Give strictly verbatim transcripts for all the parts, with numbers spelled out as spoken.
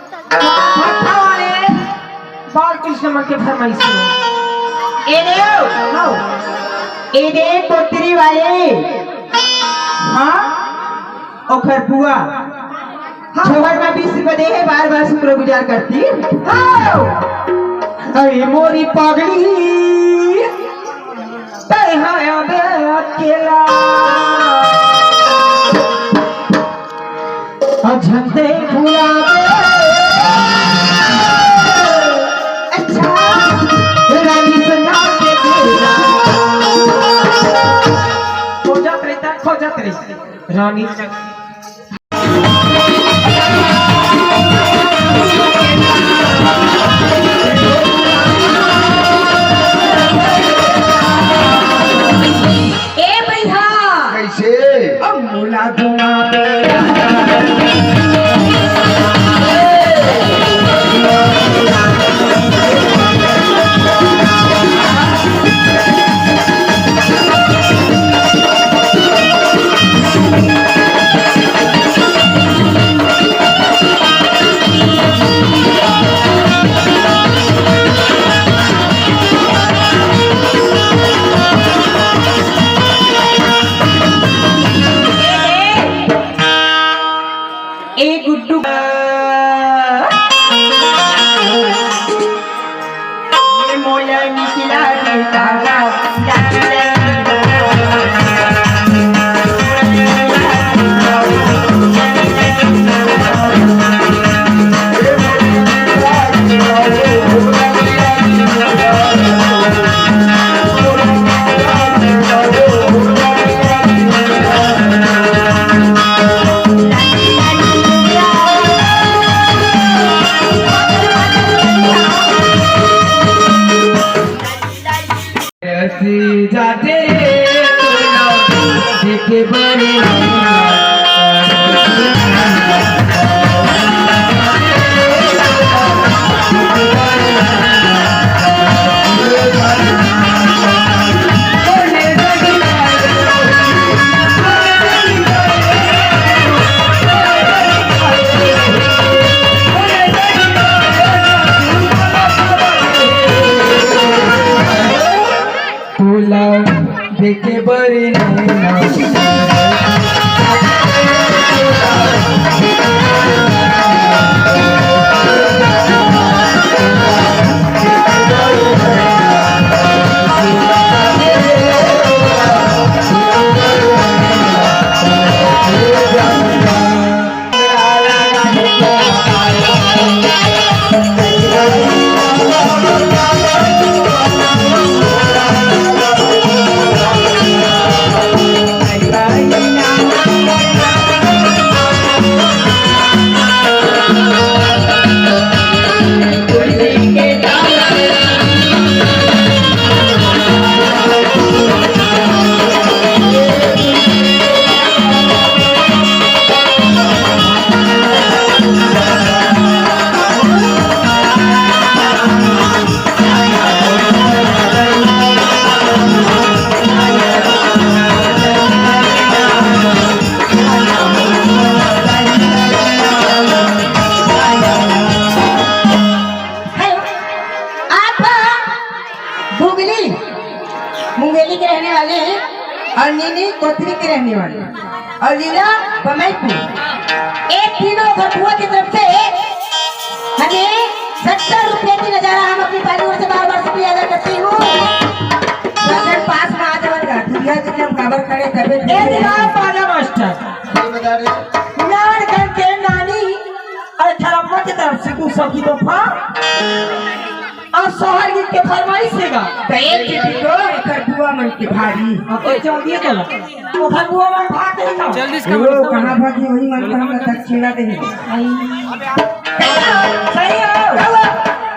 भट्ठा वाले बाल कृष्ण मन के फरमाइश हे। ए देव, हाँ। ए देव कोतरी वाले। हाँ? ओखर बुआ। हाँ। छोहर में बीस रुपया दे हे, बार बार शुक्रगुजार करती। हाँ। अरे मोरी पगली, तै हा अबे अकेला। अझंते भुला दे। अच्छा। रानी सना के बेला। खोजत रही, तब खोजत रही। रानी। ए भैया। कैसे? अब मोला घुमा दे। ए गुड्डू। ऐसी जाते रे तोला देखे बने। तोला देखे बर नैना। हेलो, आप मुंगेली, मुंगेली के रहने वाले हैं और नीनी कोतरी के रहने वाले हैं और लीला बमैती। एक तीनों घर बुआ की तरफ से हमें सत्तर रुपए की नजारा हम अपनी पाली ओर से बार बार शुक्रिया अदा करती हूँ। सज्जन पास में आ जावन का, दुनिया के हम काबर खड़े तबे ए दिला बाजा मास्टर। नान करके नानी अरे थरम्मा के तरफ से कुछ सबकी तोहफा और सोहर गीत के फरमाइश हे गा। तो एक चीज तो एकर बुआ मन के भारी। अब तो जल्दी चला। ओखर बुआ मन भाग गई ना। जल्दी से वो कहाँ भागी, वही मन का हम दक्षिणा दे। सही हो।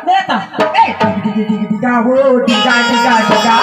बेटा। ए, डिगा हो, डिगा, डिगा, डिगा।